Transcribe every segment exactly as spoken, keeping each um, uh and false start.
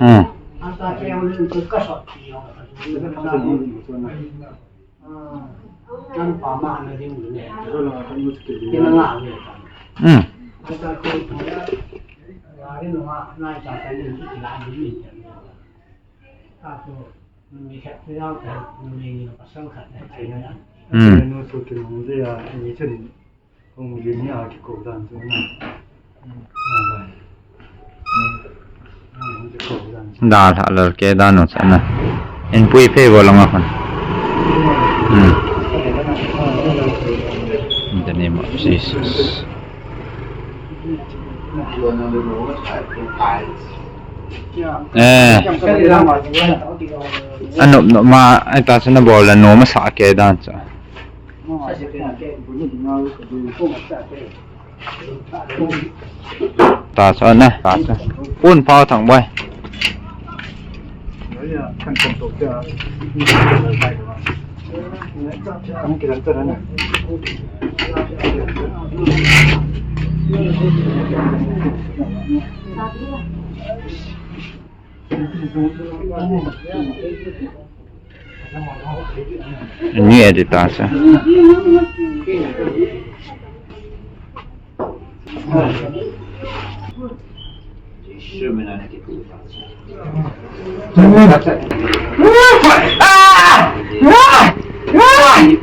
Hmm. Hmm. Hmm. Dalha lal ke dan u chana. In pui phe bo langa khun. Hmm. In the name of Jesus. Eh. Anop no ma, ai ta sana bol la no ma sa ke dan cha. Ta sa na, ta sa. Pun pau thang bai. Ni edit ta sa.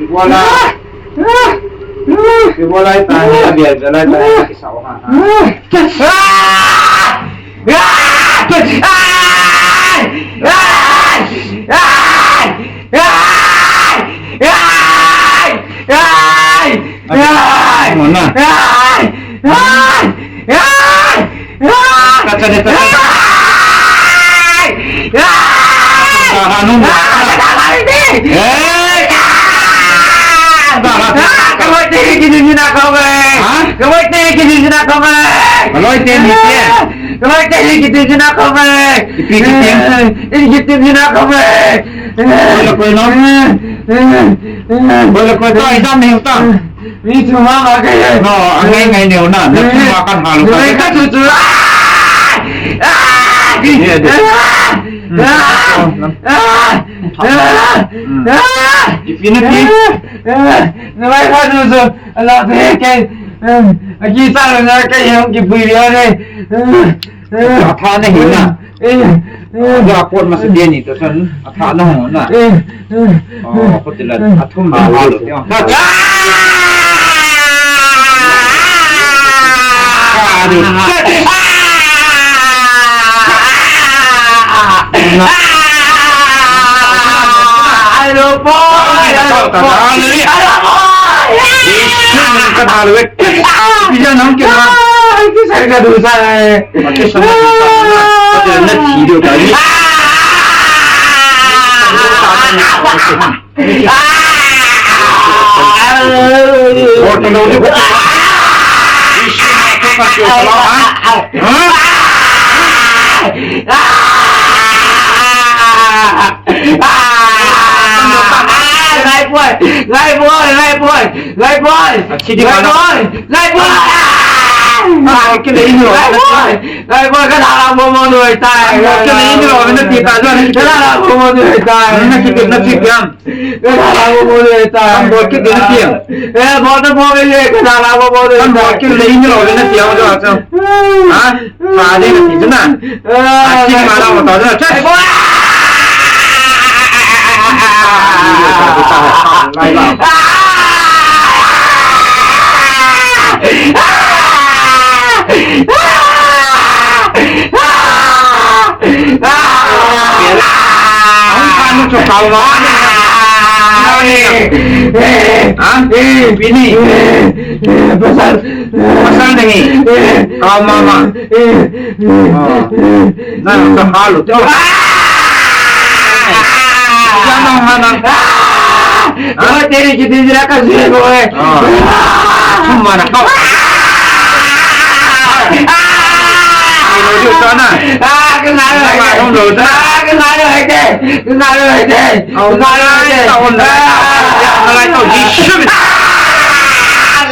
Bola. Bola ta ni, abia jala ta ni, kisau ha. Kaloi teni, kaloi teni, kiti jina kome. Ipi kiti? Ini kiti jina kome. Bola koi nom. Bola koi to, idam ni utang. Mi chuma ma ke. No, angai ngai ne una. Na chuma kan halu. Ngai ka chu chu. Ah! Ah! Ipi na ti? Ngai ka chu chu. Ala te ke. Aki sa na ke yang ki pui ya ne. Atha na hi na. Aja pot masa dia ni to san. Atha na ho na. Oh, ko tila. Athum na ha lo. Hello, boy. Hello, boy. Hello, boy. Isu nang ka hal wek. Isu nang kira. Ai, kisa ka dosa hai. Kisa ka dosa hai. Kisa na video kali. Photo lo ni. Isu nang ka dosa hai. Ha? Ngai boy, ngai boy, ngai boy, ngai boy, ngai boy, ngai boy, ngai boy. Ngai boy, ngai boy, ka dala mo mo noi tai. Ngai boy, ka dala mo mo noi tai. Kan bol kit le na tiang. Eh, bol na bol le, ka dala bol bol le. Kan bol kit le in lo le na tiang jo acho. Ha? Pha de na ti na. Ah, ti ma la ma ta na. Chai. Ha? Bini. Pasal. Pasal nahi. Kau mama. Oh. Na, ka halu. Jangan mana. Kau teri kita jera kasih kau eh. Cuma nak kau. Kalau dia sana. Ah, kenal lagi. Kenal lagi. Kenal lagi. Kenal lagi. Kenal lagi.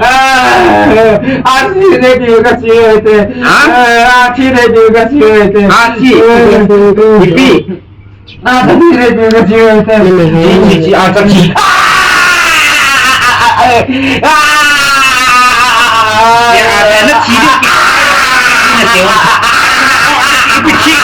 Ah, athi nei diu kachi u hite. Ha? Ah, athi nei diu kachi u hite. Athi? Ipi? Ah, athi nei diu kachi u hite. Chi, chi, chi, ah, athi. Ah! Ya, ah, nathi diu. Nathi diu. Ipi chi?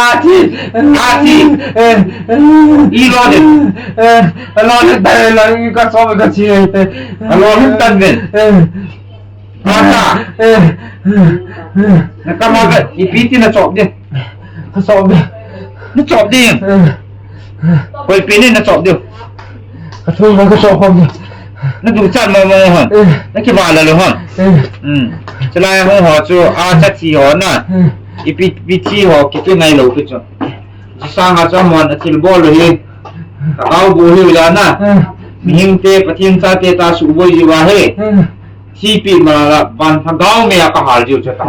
Athi. Athi. Ilo de. Alo de, alo de, ka so ka chi te. Alo de tan de. Ata. Na kama ka, ipi ti na chop de. Ka chop de. Na chop de. Koi pi ni na chop de. Ka thu ka chop khom de. Na du chan mo mo hon. Na ki ba la lo hon. Hmm. Chalai hung ho chu a cha chi ho na. Ipi, pi chi ho ki ki ngai lo ki chu. Jisanga chu amon athilbol u hi, lhagao bol u hi la na. Mihingte, Pathen chate ta suboi jiu ahi. Thipeh mala van lhagao mei a kahal jiu chu ta.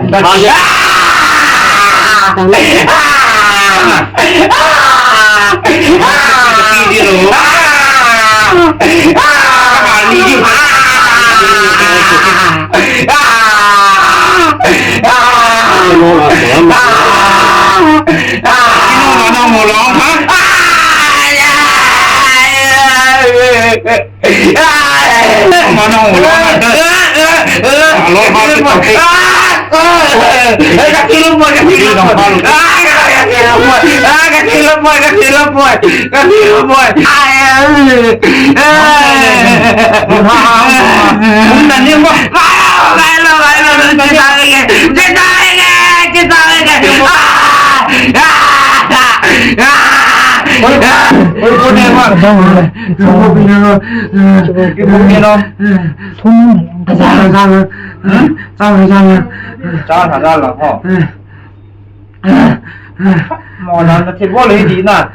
Mo na na thil bol hi di na.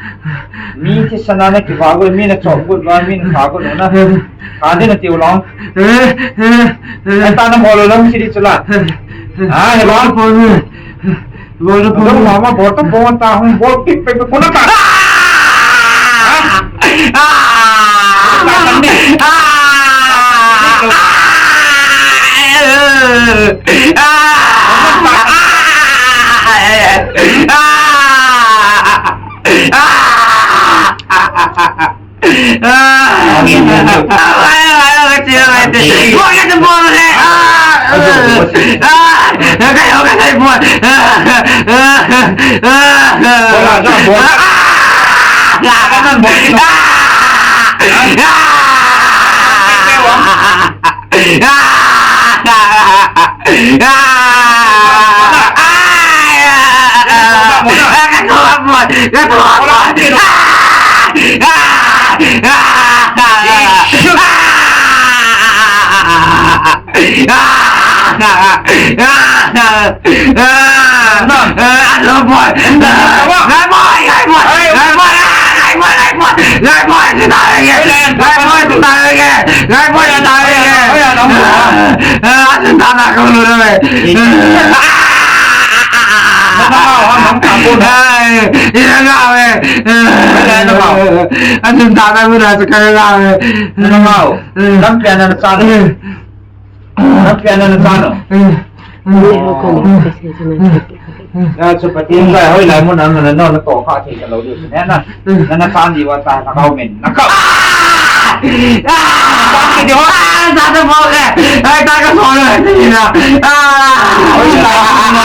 Mi thi sana na ki va go, mi na chop go, mi na kha go na. Kha di na tiu long. Ai ta na mo lo long si di chula. Ah, he ba. Bol na bol. Bol na bol. Bol na bol ta hung bol pik pik pik na ta. Na chu Pathen lai, hoilai mun a na, na, na toh kha thei ta lou diu chu ne na. Na, na chan diu va ta, na kau men, na kau. Ah! Ah! Chan diu va. Ah, ta ta mo ke. Ai, ta ka so le, ni na. Ah! Hoilai mun a na.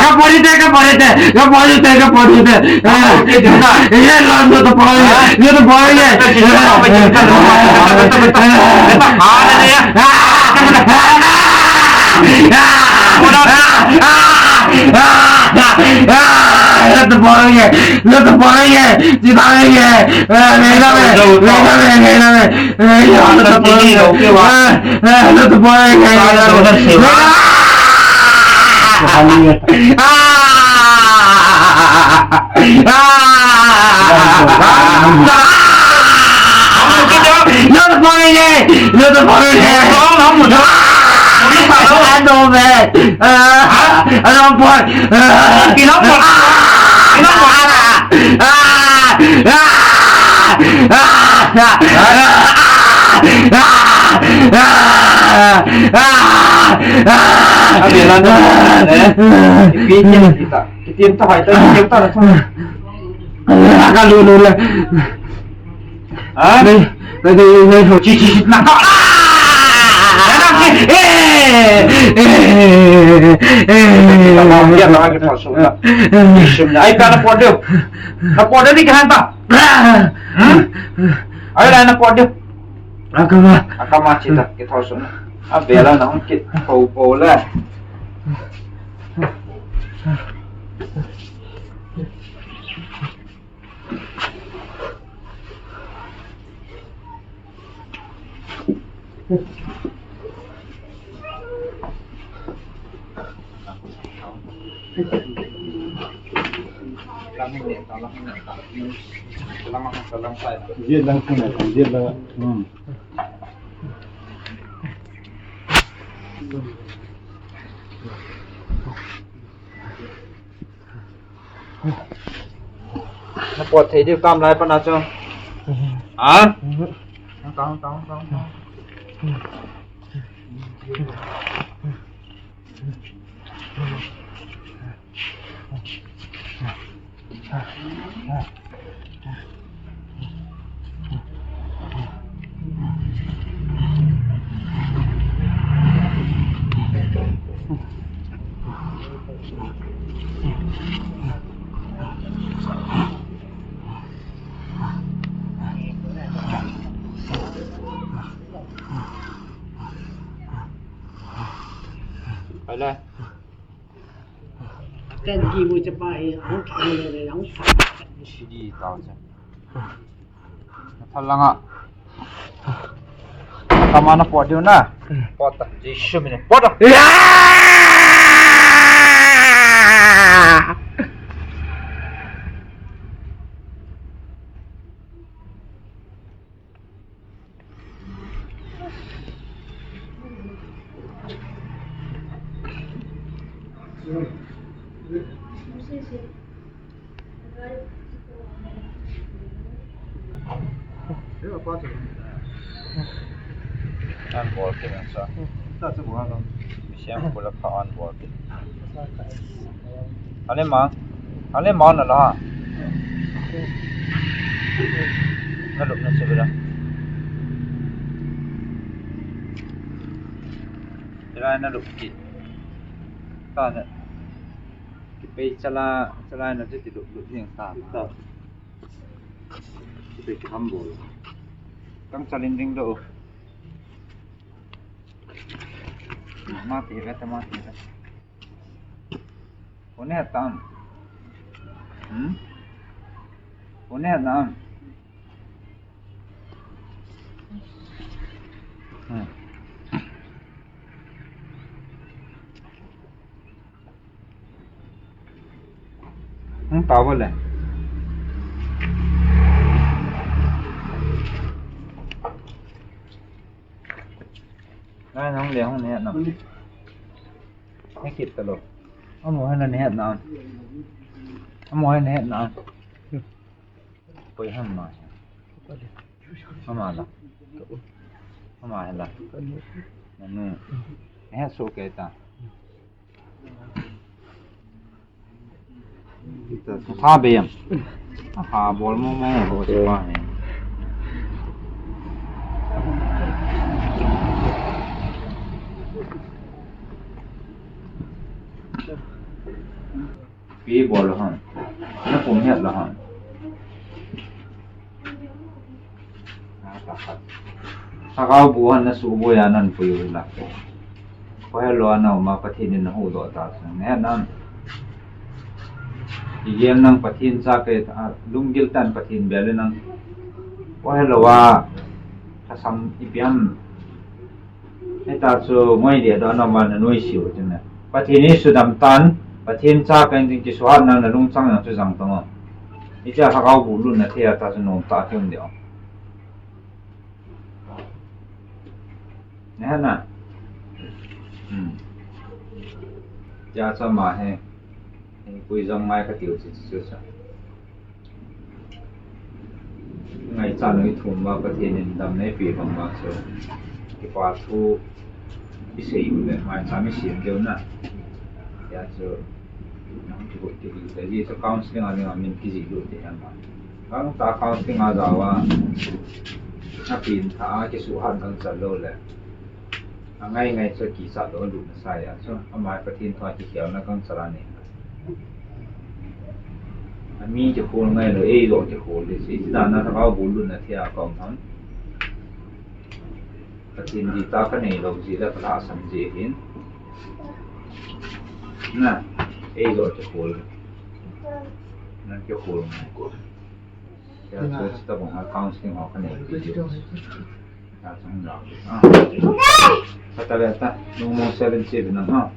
Kapori te, kapori te, kapori te, kapori te. Ye lo, no to pori, no to pori. Lo to pori ye, lo to pori ye, chita ye, eh, le na me, le na me, le na me, eh, yo, lo to pori ye, eh, eh, lo to pori ye, le na me. Ah! Ah! Ah! Lo to pori ye, lo to pori ye. Ah, ah, ah, ah, ah, ah, ah, ah, ah, ah, ah, ah, ah, ah, ah, ah, ah, ah. Abi, la, no, eh. Ipi, ipi, ipi, ta. Kitim ta, hai ta, kitim ta, ta. Ka lu, lu, le. Ha? Nei, nei, nei, nei, ho, chi, chi, chi, na, ka. Ah! Eh! Eh! Eh! Ai, pa na pot deu. Na pot deu ni kahan ta. Hmm? Ai, la na pot deu. Akama. Akama chi ta, kithou sung. A bela na hung kithou po le. Na pot thei diu tam lai pa na chu. Ha? Tang, tang, tang, tang. Ken ki mu chapa hi, ang ki mu le, ang sa. Sidi tao cha. Thalanga. Kamana pot diu na. Pot ta. Jisu min pot ta. Ya! An bol kit ang sa. Siam pula pha an bol kit. Ale ma. Ale ma na la. Na lup na se bela. Bela na lup kit. Ta na. Kipei chala, chala na chu ti lup lup jeng ta. Ta. Kipei ki ham bol. Kam chalin ding do. Ma ti ve ta, ma ti ve. Kone tam. Hmm? Kone tam. Hmm. Hung tao le. Nai, hung le, hung ne na. Hei kit ta lo. Amo hei na ne na. Amo hei ne na. Poi ham ma. Ama la. Ama la. Nanu. He so ke ta. Tha be yam. Ha bol mo mo ho se pa he. Pi bol lo han. Na pum het lo han. Lhagao bu han na suboi a nan pui u la. Ko he lo na ma Pathen in na hu do ta sang. Ne nan. Igel nang Pathen cha ke, lunggil tan Pathen bel nang. Ko he lo wa. Ka sam ipiam. Heta chu ngoi dia do na ma na noi siu chu na. Pathen hi sudam tan, Pathen cha kan jing kisuhat nang na lungchang nang chu jang tong. Icha Lhagao bu lut na thei a ta chu nom ta kem dia. Ne na. Hmm. Cha cha ma he. Hei, pui jong ngai ka tiu chi chu sa. Ngaichat nung i thum uva Pathen in damna eipeh bang uva chu. Kipa thu i sei u le ngaichat i sem diu na. Tia chu. Nang kigot kihil te ji chu counseling a ding a min kijih lut ti hen ma. Gangtah counseling a jao a. Na pin tha a kisuhat gangchat lou le. A ngai ngai chu kichat lou lut na sa a chu. Ama Pathen thu a kikhelna gangchat a nei. A mi kikhol ngai lou, ei joh kikhol ding. Iti dan a Lhagao bu lut na thei a ka um ham. Pathen dita ka nei lou jeh le ka lhahsam jeh hin. Na, ei joh kikhol. Na kikhol ngai. Ya, so, tabang ha counseling ho ka nei. Ya, so, na. Ah. Ka ta le ta, nung mong seven seven na ha.